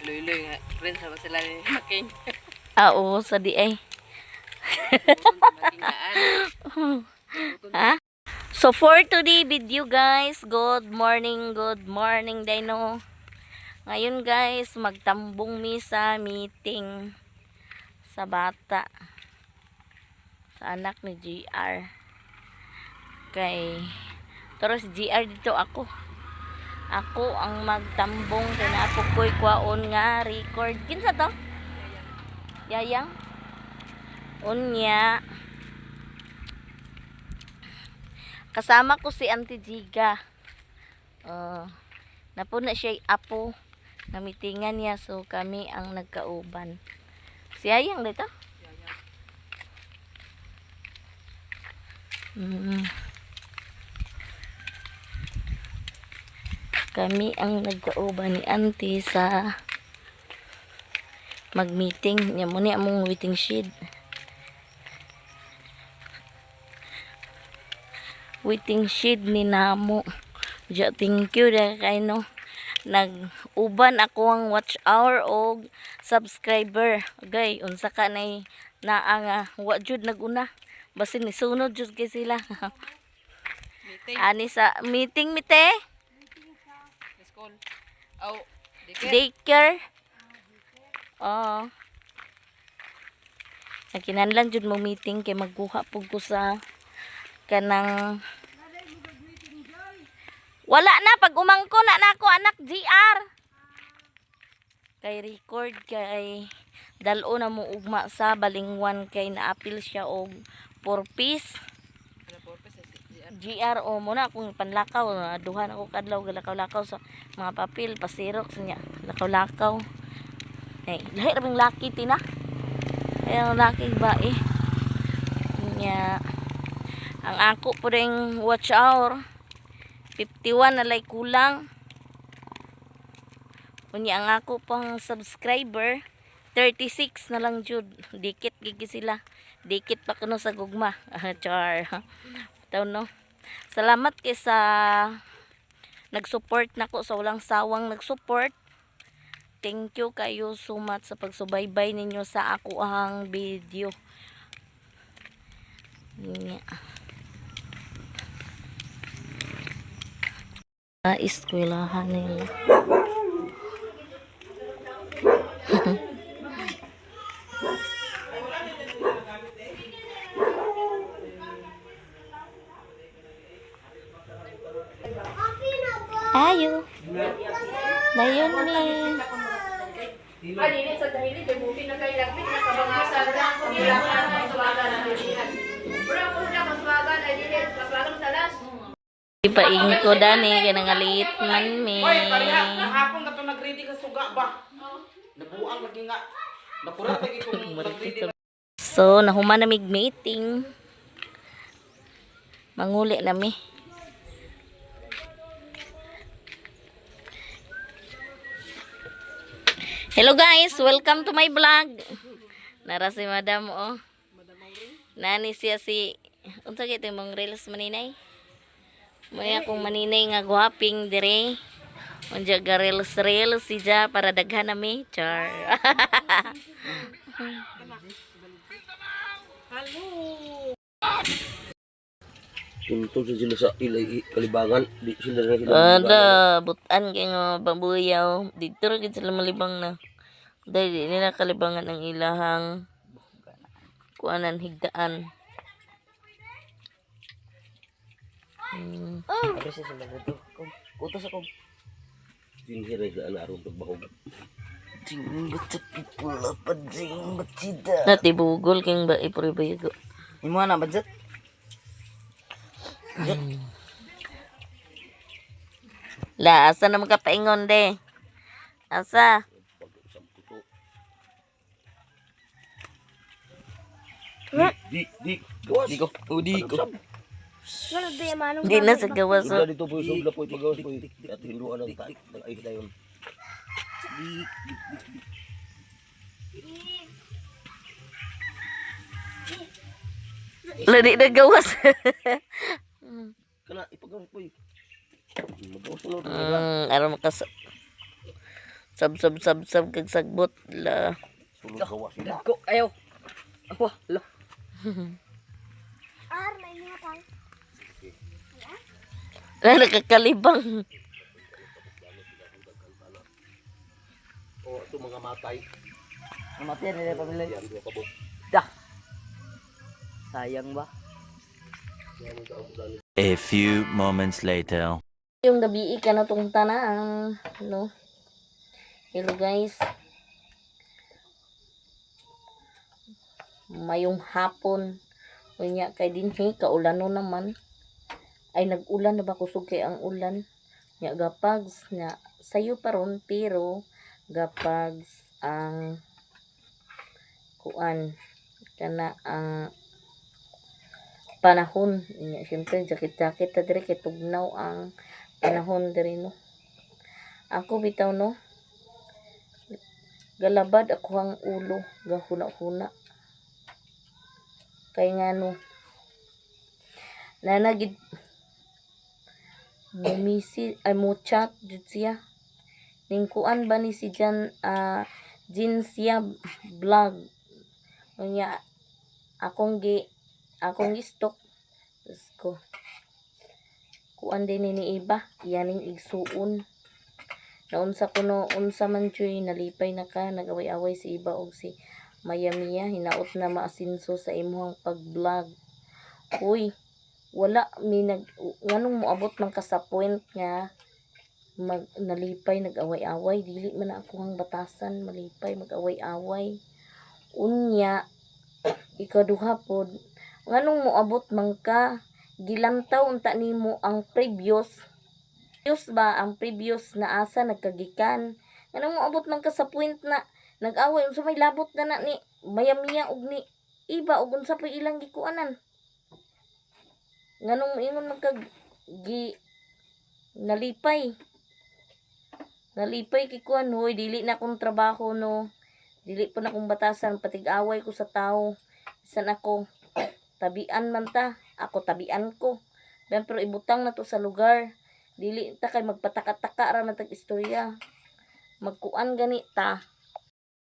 Luy-luy nga. Friends naman sila ni Making. Ah, oo, sa di ay. Makingaan. Ha? So for today video guys, good morning Dino. Ngayon guys, magtambong mi sa meeting sa bata. Sa anak ni GR. Kay pero si GR dito ako. Ako ang magtambong kay naa po ko'y kwaon nga record. Kinsa to? Yayang. Unya. Kasama ko si Auntie Jiga. Napuna siya apo. Namitingan niya so kami ang nagkauban. Si Ayang dito? Kami ang nagkauban ni Auntie sa mag-meeting. Niya mo niya among waiting shed. Waiting shed ni Namo. Ja, thank you dahil kay no. Nag-uban ako ang watch hour og subscriber. Gay, unsa ka nay naa nga wa jud naguna. Basin nisunod jud kay sila. Meeting. Ani sa meeting mite, School. Oh, dike. daycare. Oo. Nagkinahanglan jud mo meeting kay magkuha pug ko sa kanang. Wala na pag umangko na nako anak GR. Kay record kay dalo na mo ugma sa Balingwan kay naapil siya og 4 piece. Ano purpose si GR? GR o mo na akong panlakaw, duha na ko kadlaw galakaw-lakaw sa mga papel pasirox niya lakaw-lakaw eh lahi ra bing laki tina ay ang laki ba eh nya ang ako po ring watch hour 51 na lay kulang. Unya ang ako pang subscriber 36 na lang jud, dikit gigi sila, dikit pa kuno sa gugma. Char. Taw no. Salamat kay sa nag-support nako sa walang sawang nag-support. Thank you kayo so much sa pagsubaybay ninyo sa ako ang video. Nya. Sa eskwelahan nila. Ayo. Dayon mi. Ay, sa dahili, kay buti na kay lagmit, nakabangasan na, kunilangan, maswagan na dilihan. Pero ang una, maswagan, ay dili, maswagan talas. Ipaing ko dani kay nangalit man mi. Oy, pareha, kahapon ka to nag-ready ka suga ba? Nabuang lagi nga. Nakurat lagi kung nag-ready. So, nahuman na mig meeting. Manguli na mi. Hello guys, welcome to my vlog. Nara si Madam oh. Nani siya si unsa kay mong reels maninay? May akong maninay nga gwaping dire. Unja ga reels reels siya para daghan na mi. Char. Tuntun sa sila sa ilay kalibangan, di sila na sila. Ada, butan kay nga babuyaw. Dito ra gid sila malibang na. Dahil di nila kalibangan ang ilahang kuanan higdaan. Kutos ako. Dinhiray sa ana aron pagbahog. Natibugol kay ba ipuribayago. Imo na budget? La, asa na makapaingon de? Asa? Di di gawas. Di ko, oh, di ko. Di na sa gawas. Sobra dito po, sobra po ipagawas po. At hinduan ang ta ng ay dayon. La, di na gawas. Kana ipagawas po. Magawas na. Aron makas. Sab sab sab sab kag sagbot la. Sulod gawa sila. Ko ayaw. Wah, lo. La nakakalibang. O ito mga matay. Namatay nila pamilya. Yan duha ka buok. Dah. Sayang ba? A few moments later. Yung gabi ka na tong tanang, no? Hello guys. Mayong hapon. Unya kay dinhi kaulano naman. Ay nag-ulan na ba, kusog kay ang ulan. Nya gapags na sayo pa ron pero gapags ang kuan kana ang panahon. Nya syempre jacket-jacket ta diri kay tugnaw ang panahon diri, no. Ako bitaw, no, galabad ako ang ulo, gahuna-huna kay ngano nanagid mumisi ay mo chat jud siya ning kuan ba ni si Jan, Jinsia vlog. Unya akong gi-stalk. Diyos ko, kuan din ni iba iyaning igsuon. Naunsa kuno, unsa man chuy, nalipay na ka nagaway-away si iba og si Maya Mia, hinaot na maasinso sa imuhang pag-vlog. Uy, wala mi nag, nganong moabot man ka sa point nga mag nalipay nag-away-away? Dili man na ako ang batasan malipay mag-away-away. Unya ikaduha pod, nganong moabot man ka gilantaw unta nimo ang previous previous ba, ang previous na asa nagkagikan? Nganong moabot man ka sa point na nag-away? Unsa may labot na na ni Mayamiya og ni iba og unsa pa ilang gikuanan? Nganong ingon man kag gi nalipay nalipay kay kuan? Hoy, dili na akong trabaho, no. Dili po na akong batasan patig-away ko sa tao. Bisan ako tabian man ta, ako tabian ko dan, pero ibutang na to sa lugar. Dili ta kay magpataka-taka ra man tag istorya. Magkuan gani ta,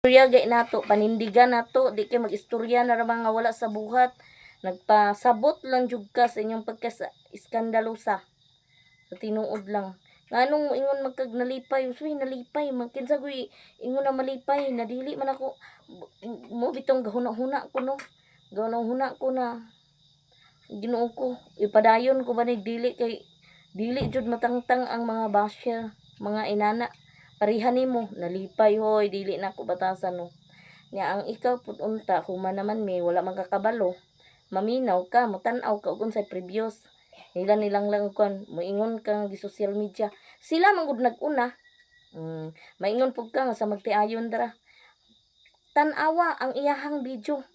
istorya gay nato, panindigan nato. Di kay magistorya na ra mga wala sa buhat. Nagpasabot lang jud ka sa inyong pagka iskandalosa. Sa tinuod lang, nganong ingon magkag nalipay? Uy, nalipay man kinsa goy ingon na malipay na? Dili man ako mo bitong gahuna-huna ko, no. Gahuna-huna ko na, Ginoo ko, ipadayon ko ba ni? Dili kay dili jud matangtang ang mga basher, mga inana pareha nimo nalipay. Hoy, dili na ako batasan, no. Nya ang ikaw pud unta, human naman mi wala man kakabalo, maminaw ka, mutan-aw ka og unsay previous nila nilang lang kon moingon ka nga gi social media sila man gud nag-una. Maingon pud ka nga sa magtiayon dara. Tan-awa ang iyahang video,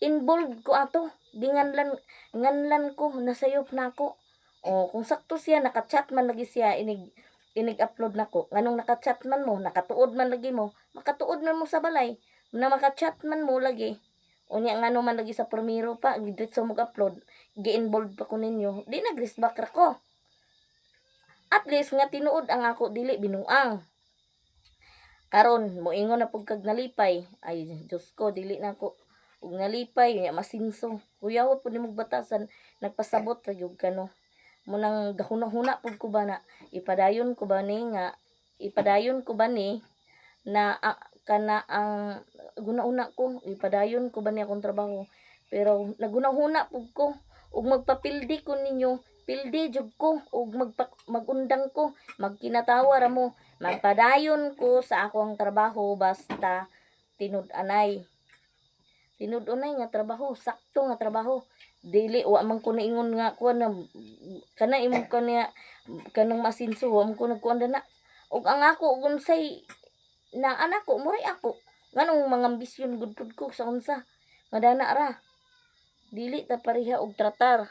involved ko ato, ginganlan nganlan ko, nasayop na ako. O kung sakto siya nakachat man lagi siya inig inig upload nako, nganong nakachat man mo, nakatuod man lagi mo, makatuod man mo sa balay na makachat man mo lagi. Unya ngano man lagi sa primero pa gidretso mo upload, gi-involve pa ko ninyo? Di nag back ra ko. At least nga tinuod ang ako dili binuang. Karon moingon na pug kag nalipay. Ay Diyos ko, dili na ako ug nalipay nya masinso. Kuyawa pud nimog batasan, nagpasabot ra gyud ka, no. Munang gahuna-huna pud ko ba na ipadayon ko ba ni nga ipadayon ko ba ni na kana ang guna-una ko, ipadayon ko ba ni akong trabaho? Pero naguna-huna pud ko ug magpapildi ko ninyo, pildi jud ko ug magundang ko, magkinatawa ra mo. Magpadayon ko sa akong trabaho basta tinud-anay, tinud-unay nga trabaho, sakto nga trabaho. Dili wa man ko naingon nga kuan na kana imong kanya kanang masinso, wa man ko nagkuan na. Ug ang ako ug unsay na anak ko muray ako, nganong mga ambisyon gud pud ko sa unsa nga dana ra. Dili ta pareha og tratar,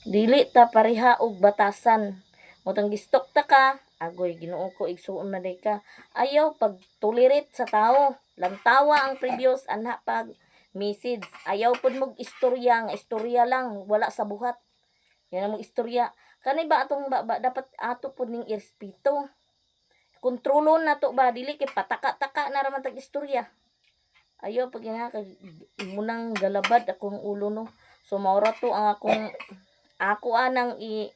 dili ta pareha og batasan. Mutang gistok ta ka, agoy Ginoo ko, igsuon na day ka. Ayaw pag tolerate sa tao, lantawa ang previous anha pag message. Ayaw pud mog istorya nga istorya lang wala sa buhat. Yan ang istorya kanay ba atong ba, ba dapat ato pud ning irespeto. Kontrolon na to ba, dili kay pataka-taka na raman tag istorya. Ayo pag ina kay munang galabad akong ulo, no. So maura to ang akong ako anang i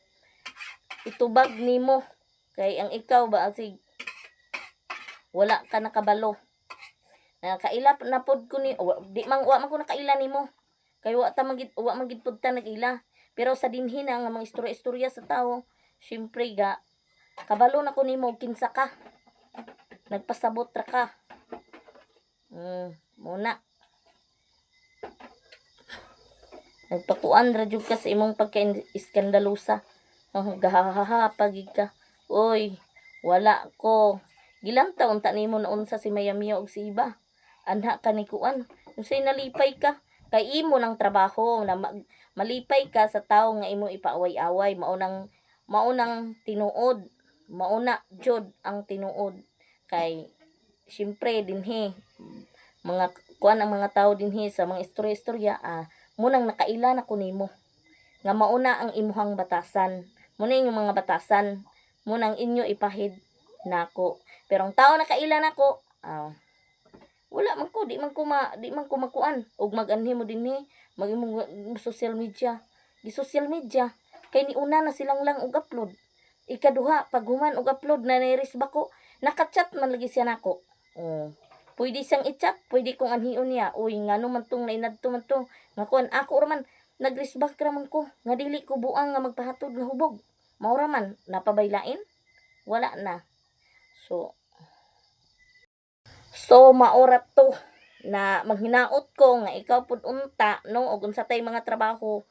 itubag nimo kay ang ikaw ba sig wala ka nakabalo. Nakaila na pod ko ni di man wa man ko nakaila nimo. Kay wa ta magid wa man gid pud ta nag-ila. Pero sa dinhi na nga mga istorya-istorya sa tao, syempre ga kabalo na ko nimo og kinsa ka. Nagpasabot ra ka. Muna. Nagpakuan ra jud ka sa imong pagka-iskandalusa. Oh, gahahaha pagig ka. Oy, wala ko. Gilantaw unta nimo na unsa si Mayamiya og si iba. Anha ka ni kuan. Unsay nalipay ka? Kay imo ng trabaho na malipay ka sa tawo nga imo ipaaway-away, mao nang tinuod. Mauna jud ang tinuod kay syempre dinhi mga kuan ang mga tao dinhi sa mga istorya-istorya, munang nakaila na ko nimo nga mauna ang imuhang batasan, muna inyong mga batasan, munang inyo ipahid nako. Pero ang tao nakaila nako, wala man ko, di man ko makuan og maganhi mo dinhi mag imong social media, di social media kay niuna na silang lang og upload. Ikaduha, pag human og upload na nairis ba ko, nakachat man lagi siya nako. Oh, pwede siyang i-chat, pwede kong anhion niya, "Uy, ngano man tong nainadto man to?" Nga kuan ako ra man nagrisbak ra man ko nga dili ko buang nga magpahatod nga hubog. Mao ra man napabaylain, wala na. So maora to na maghinaot ko nga ikaw pud unta, no, og unsa tay mga trabaho,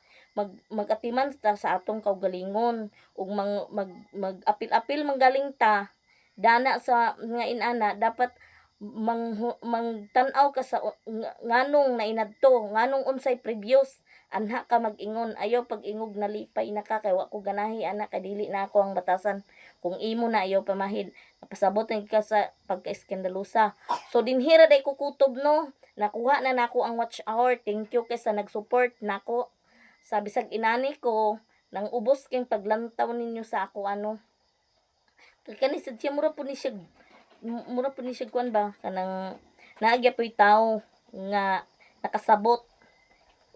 magatiman ta sa atong kaugalingon ug mang, mag mag-apil-apil manggaling ta dana sa nga inana. Dapat mangtan-aw ka sa nganong nainadto, nganong unsay previous anha ka mag-ingon. Ayaw pag-ingog nalipay na ka kay wa ko ganahi ana kay dili na ako ang batasan. Kung imo na, ayaw pamahid, napasabot na ka sa pagka-iskandalusa. So dinhira day ko kutob, no. Nakuha na nako ang watch hour. Thank you kay sa nag-support nako sa bisag inani ko nang ubos king paglantaw ninyo sa ako. Ano kay kani sad siya, mura po ni siya kuan ba, kanang naagya po'y tao nga nakasabot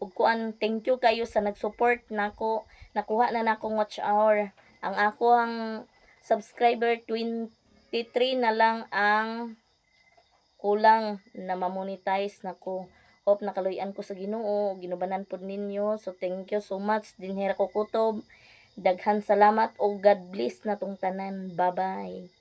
ug kuan. Thank you kayo sa nag-support nako. Nakuha na nakong watch hour. Ang ako ang subscriber, 23 na lang ang kulang na ma-monetize nako. Hope nakaluyan ko sa Ginoo, ginubanan pod ninyo. So thank you so much. Dinhira ko kutob. Daghan salamat o God bless na tong tanan. Bye bye.